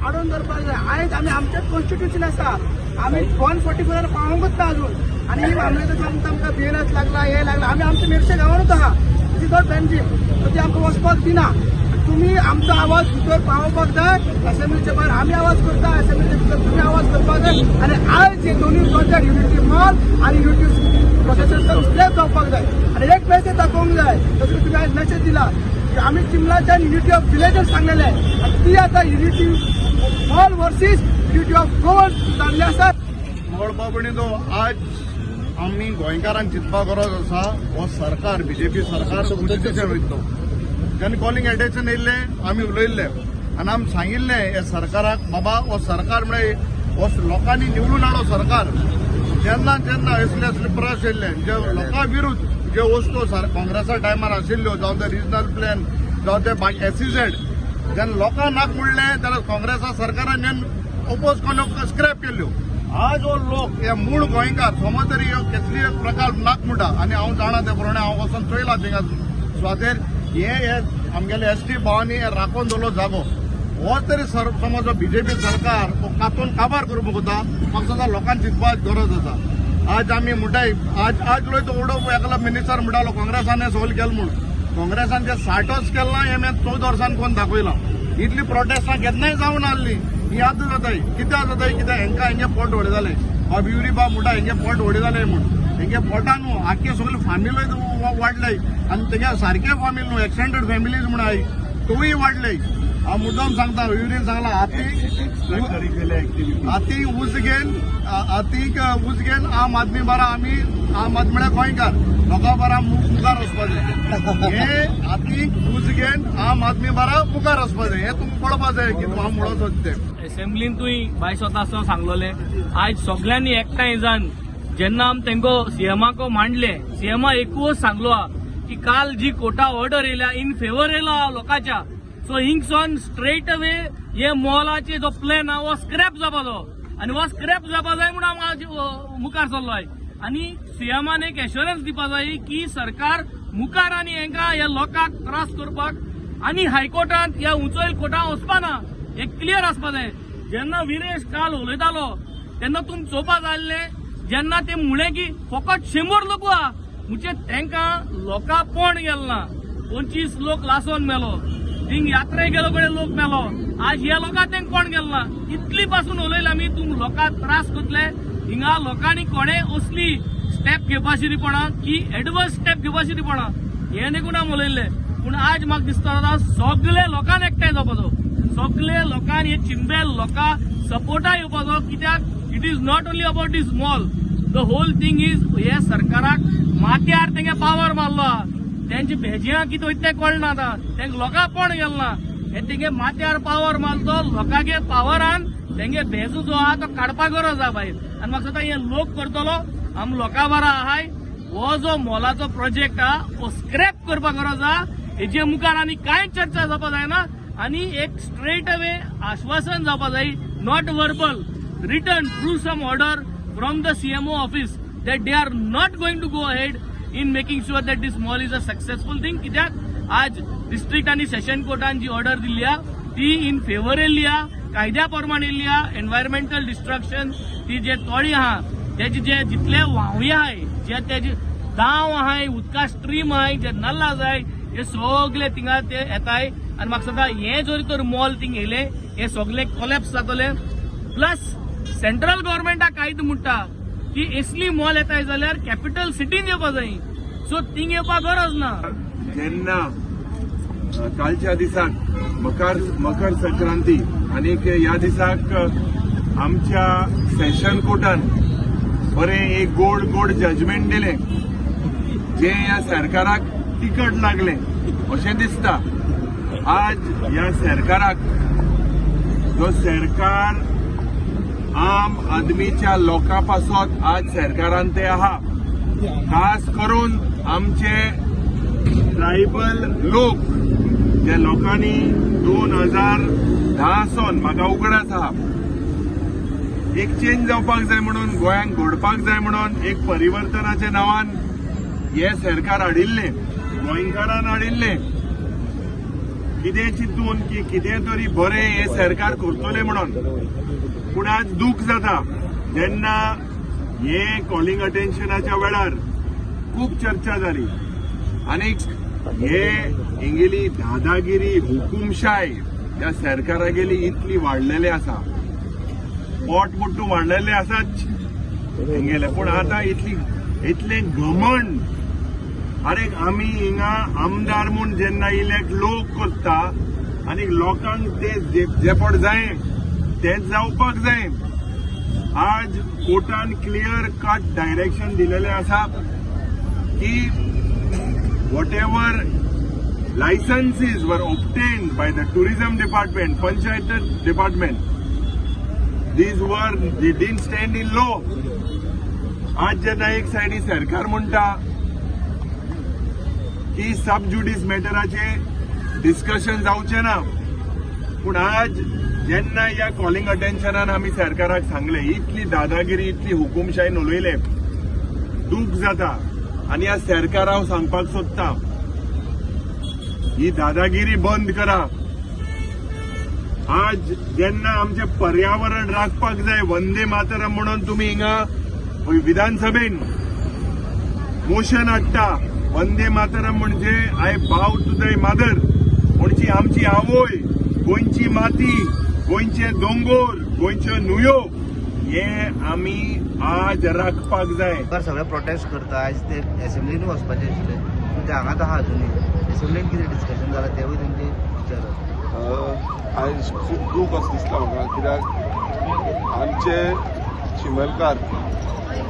आडोवन दवरपाक जाय. आयज आमी आमचेच कॉन्स्टिट्युशन आसा, आमी 144 पावोंकूच ना अजून. आनी ही मामलेदार सांगता आमकां बीएनएस लागला, हे लागला. आमी आमच्या मेरशे गांवानूच आहा, it is not Panjim, so ती आमकां वचपाक दिना. तुमी आमचो आवाज भितर पावोवपाक जाय. असेंब्लीच्या भायर आमी आवाज करता, असेंब्लीच्या भितर तुमी आवाज करपाक जाय. आनी आयज हे दोनूय प्रोजेक्ट, युनिटी मॉल आनी युनिटी प्रोसेसर, स्क्रॅप जावपाक जाय आनी एक मेसेज दाखोवंक जाय. तसो तुमी आयज मेसेज दिला की आमी चिंबलाच्यान युनिटी ऑफ विलेजर्स सांगलेले आनी ती आतां Unity Mall versus Unity of Goa जाल्ले आसा. मळबाबणीचो आज आमी गोंयकारांक चिंतपा गरज आसा. हो सरकार, बीजेपी सरकार कॉन्स्टिट्युशन वयतलो. जेन्ना कॉलिंग एटेन्शन येयल्लें, आमी उलयल्ले आनी आमी सांगिल्लें हे सरकाराक, बाबा, हो सरकार म्हळ्यार हो लोकांनी निवडून हाडलो सरकार. जेन्ना जेन्ना असले असले प्रश्न येयल्ले, जे लोकां विरुद्ध जे वस्तू काँग्रेसा टायमार आशिल्ल्यो, जावं ते रिजनल प्लॅन, जावं ते एसईझेड, जेन्ना लोकांक नाक म्हणलें जाल्यार काँग्रेसा सरकारान ओपोज करून स्क्रॅप केल्ल्यो. आज हो लोक, हे मूळ गोंयकार, समज तरी ह्यो कसली एक प्रकार नाक म्हणटा. आनी हांव जाणा ते प्रमाणे हांव वचोन चोयला थिंगा सुवातेर. हे हे आमगेले एसटी भावांनी हे राखोवन दवरलो जागो. हो तरी सर समज बीजेपी सरकार हो कातून काबार करूंक वता. म्हाका दिसता लोकांक चिंतपाक गरज आसा. आज आमी म्हणटाय, आज आज लोय तो उडो एकलो मिनिस्टर म्हणटालो काँग्रेसान हें सगळें केलें म्हूण. काँग्रेसान जे 60च केलां हें मी 14 वर्सांनी कोण दाखयलां. इतली प्रोटेस्टां केन्नाय जावन आहली, ही आतां जाताय. कित्याक जाताय? कित्याक हेंकां हेंगे पोट व्हडलें जालें. युरी बाब म्हणटा हेंगे पोट व्हडलें जालें म्हूण. हेंगे पोटान न्हू, आख्खे सगळे फामिलूय वाडले आनी तेगे सारके फामील न्हू, एक्सटेंडेड फॅमिलीज म्हूण आहाय, तोवूय वाडले. हांव मुद्दम सांगता, युरीन सांगला आती आती उजगेन आतीक उजगेन आम आदमी बारा. आमी आम आदमी म्हळ्यार गोंयकार लोकां बारा मुखार वचपा जाय. हे आतीक उजगेन आम आदमी बारा मुखार वचपा जाय, हे तुमकां कळपा जाय की हांव म्हणत सोदता तें. असेंब्लीन तुवें बाय स्वता आसतना सांगलोले, आयज सगळ्यांनी एकठांय जावन जेन्ना आमी तेंको सीएमाको मांडले, सीएमा एकूच सांगलो आहा की काल जी कोर्टा ऑर्डर येयल्या, इन फेवर येयलो आहा लोकांच्या. सो हिंगसोन स्ट्रेट अवे हे मॉलाचे जो प्लॅन आहा हो स्क्रॅप जावपाचो आनी हो स्क्रॅप जावपा जाय म्हूण आमी आज मुखार सरलो आहाय. आनी सीएमान एक एश्योरन्स दिवपा जाय की सरकार मुखार आनी हेंकां ह्या लोकांक त्रास करपाक आनी हायकोर्टात ह्या उंचोयल कोर्टात वचपा ना, हे क्लियर आसपा जाय. जेन्ना विरेश काल उलयतालो तेन्ना तुमी चोवपा जाय आसलें, जेन्ना ते म्हणलें की फकत 100 लोक आहा, म्हणजे तेंकां लोकां पोण गेल ना. 25 लोक लासोन मेलो, थिंग यात्रे गेलो कडेन लोक मेलो, आज ह्या लोकांक तेंक कोण गेल ना. इतली पासून उलयला आमी, तुमी लोकांक त्रास करतले. हिंगा लोकांनी कोणे असली स्टेप घेवपाची पडा की एडवर्स स्टेप घेवपाची पडा, हे निकून आमी उलयल्ले. पूण आज म्हाका दिसता आतां सगळे लोकांक एकठांय जावपाचो, सगळे लोकांनी हे चिंबेल लोकां सपोर्टा येवपाचो, कित्याक it is not only about this mall, the whole thing is हे सरकाराक माथ्यार तेंगे पावर मारलो आहा. तेंचे भेजयां कितें वयता तें कळना आतां तेंका लोकां कोण गेल ना. हे तेंगे माथ्यार पावर मारलो, लोकांगे पावरान तेंगे भेजो जो आहा तो काडपा गरज आहा भायर. आनी म्हाका दिसता हे लोक करतलो. आम लोकां बारा आहाय. हो जो मॉलाचो प्रोजेक्ट आहा हो स्क्रॅप करपा गरज आहा. हेजे मुखार आनी कांय चर्चा जावपा जायना आनी एक स्ट्रेट अवे आश्वासन जावपा जाय, not verbal, written through some order from the CMO office that they are not going to go ahead in making sure that this mall is a successful thing. कित्याक आज डिस्ट्रिक्ट आनी सेशन कोर्टान जी order दिल्ली आहा ती in favour येयल्ली आहा, कायद्या प्रमाण येयल्ली आहा. एनवायरमेंटल डिस्ट्रक्शन, ती जे तोळी आहा तेजे जे जितले व्हांवये आहाय, जे तेजे दाव आहाय, उदका स्ट्रीम आहाय, जे नल्ला जाय, हे सगळे थिंगा ते येताय. आनी म्हाका दिसता हे जरी तर मॉल थिंग येयले, हे सगळे कोलॅप्स जातले. प्लस सेंट्रल गव्हर्मेंटा कायदो म्हणटा की असली मॉल येताय जाल्यार कॅपिटल सिटीन येवपा जाय, सो थिंग येवपा गरज ना. जेन्ना कालच्या दिसाक मकर मकर संक्रांती आनीक ह्या दिसाक आमच्या सेशन कोर्टान बरें एक गोड गोड जजमेंट दिलें, जें ह्या सरकाराक तिकट लागलें अशें दिसता. आज ह्या सरकाराक, जो सरकार आम आदमीच्या लोकां पासत आज सरकारान ते आहा, खास करून आमचे ट्रायबल लोक, ज्या लोकांनी 2010 सावन, म्हाका उगडास आहा, एक चेंज जावपाक जाय म्हणून, गोंयांक घडपाक जाय म्हणून एक परिवर्तनाच्या नांवान हे सरकार हाडिल्लें, गोंयकारान हाडिल्लें. कितें चिंतून की कितें तरी बरें हें सरकार करतलें म्हणून. पूण आज दूख जाता जेन्ना हे कॉलिंग अटेन्शनाच्या वेळार खूब चर्चा जाली आनी हे हेंगेली दादागिरी हुकुमशाय ह्या सरकारागेली इतली वाडलेली आसा, पोट मुट्टू वाडलेले आसाच हेंगेले, पूण आतां इतली इतलें घमंड. अरे आमी हिंगा आमदार म्हूण जेन्ना इलेक्ट लोक करता आनी लोकांक ते जेपट जाय तेच जावपाक जाय. आज कोर्टान क्लियर कट डायरेक्शन दिलेलें आसा की whatever licenses were obtained by the tourism department, panchayat department, these were they didn't stand in law. आज जेन्ना एक सायडी सरकार म्हणटा की सब ज्युडीस मॅटराचे डिस्कशन जावचें ना, पूण आज जेन्ना ह्या कॉलिंग अटेन्शनान आमी सरकाराक सांगलें, इतली दादागिरी इतली हुकुमशाही उलयले, दूख जाता. आनी ह्या सरकार हांव सांगपाक सोदता, ही दादागिरी बंद करा. आज जेन्ना आमचें पर्यावरण राखपाक जाय, वंदे मातरम म्हणून तुमी हिंगा विधानसभेन मोशन हाडटा. वंदे मातरम म्हणजे I bow to the mother, म्हणजे आमची आवय, गोंयची माती, गोंयचे दोंगोर, गोंयच्यो न्हंयो, हे आमी आज राखपाक जाय. सगळे प्रोटेस्ट करता. आयज ते एसेंब्लीन वचपाचे आशिल्ले, पूण ते हांगाच आहा अजुनूय. एसेंब्लीन कितें डिस्कशन जालां तेवूय तेंचे विचारत. आयज खूब दूख अशें दिसता म्हाका, कित्याक आमचे चिमलकार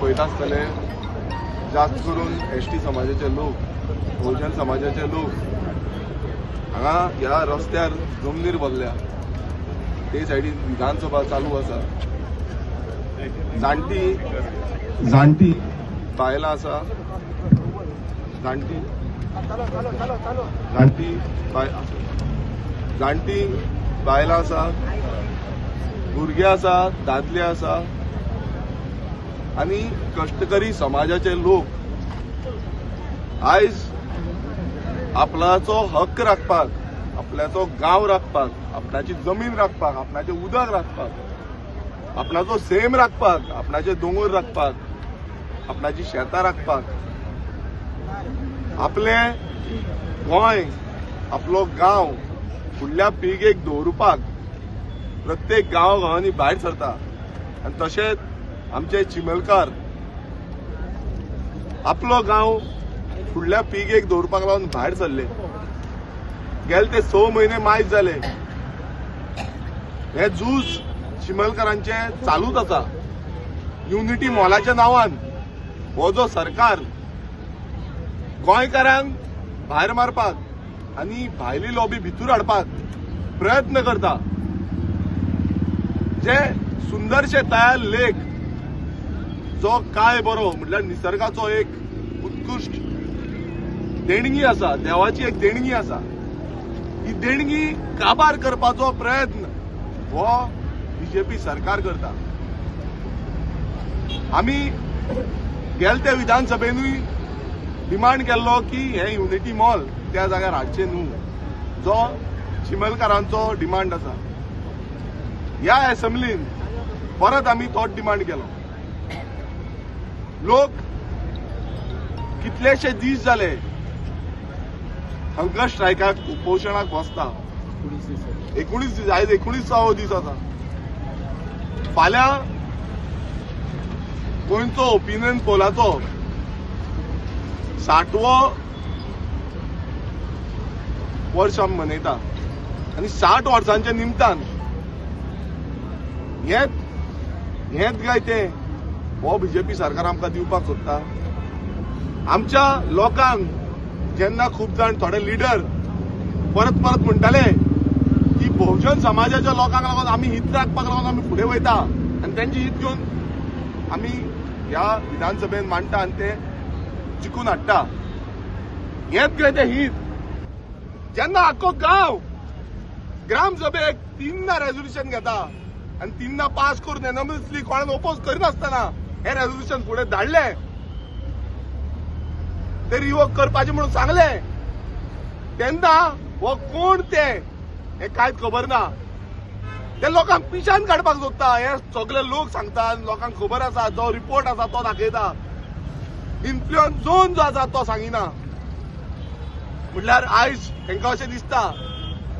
पळयता आसतले, जास्त करून एस टी समाजाचे लोक, बहुजन समाजाचे लोक हांगा ह्या रस्त्यार जमनीर बसल्या. ते सायडीन विधानसभा चालू आसा, जाणटी जाणटी बायलां आसा, जाणटी जाणटी जाणटी बायलां आसा, भुरगे आसा, दादले आसा आनी कश्टकरी समाजाचे लोक आयज आपल्याचो हक्क राखपाक, आपल्याचो गांव राखपाक, आपणाची जमीन राखपाक, आपणाचें उदक राखपाक, आपणाचो सैम राखपाक, आपणाचे दोंगर राखपाक, आपणाची शेतां राखपाक, आपलें गोंय, आपलो गांव फुडल्या पिळगेक दवरुपाक प्रत्येक गांव गांवांनी भायर सरता. आनी तशेंच आमचे चिमलकार आपलो गांव फुडल्या पिळगेक दवरपाक लागून भायर सरले. गेले ते 6 म्हयने मायज जाले, हे झूज चिमलकारांचे चालूच आसा. युनिटी मॉलाच्या नांवान हो जो सरकार गोंयकारांक भायर मारपाक आनी भायली लॉबी भितर हाडपाक प्रयत्न करता, जे सुंदरशे तयार लेक जो काय बरो म्हटल्यार निसर्गाचो एक उत्कृश्ट देणगी आसा, देवाची एक देणगी आसा, ही देणगी काबार करपाचो प्रयत्न हो बीजेपी सरकार करता. आमी गेले ते विधानसभेनूय डिमांड केल्लो की हे युनिटी मॉल त्या जाग्यार हाडचें न्हू, जो चिमलकारांचो डिमांड आसा. ह्या एसेंब्लीन परत आमी तोच डिमांड केलो. लोक कितलेशे दीस जाले हंगर स्ट्रायकाक, उपोशणाक बसता. 19 दीस, आयज 19वो दीस आसा. फाल्यां गोंयचो ओपिनियन पोलाचो 60वो वर्ष आमी मनयता आनी 60 वर्सांच्या निमतान हेंच काय तें हो बीजेपी सरकार आमकां दिवपाक सोदता. आमच्या लोकांक जेन्ना खूब जाण थोडे लिडर परत परत म्हणटाले की बहुजन समाजाच्या लोकांक लागून आमी हित राखपाक लागून आमी फुडें वयता आनी तेंची हित घेवन आमी ह्या विधानसभेन मांडटा आनी ते जिखून हाडटा. हेंच कितें तें हित जेन्ना आख्खो गांव ग्रामसभेक 3 रेजोल्युशन घेता आनी 3 पास करून युनॅनिमसली कोणाक ओपोज करिनासतना हें रेजोल्युशन फुडें धाडलें, ते रिवोक करपाचें म्हणून सांगलें, तेन्ना हो कोण ते हें कांयच खबर ना. ते लोकांक पिशान काडपाक सोदता. हे सगळे लोक सांगता, लोकांक खबर आसा, जो रिपोर्ट आसा तो दाखयता, इन्फ्लुयन्स झोन जो आसा तो सांगिना. म्हटल्यार आयज तांकां अशें दिसता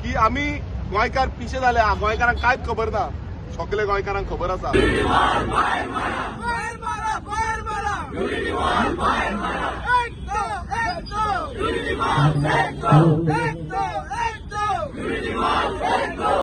की आमी गोंयकार पिशे जाल्या, गोंयकारांक कांयच खबर ना. सगळे गोंयकारांक खबर आसा. बाहेर मारा, बाहेर मारा. एक दो, एक दो. एक दो, एक.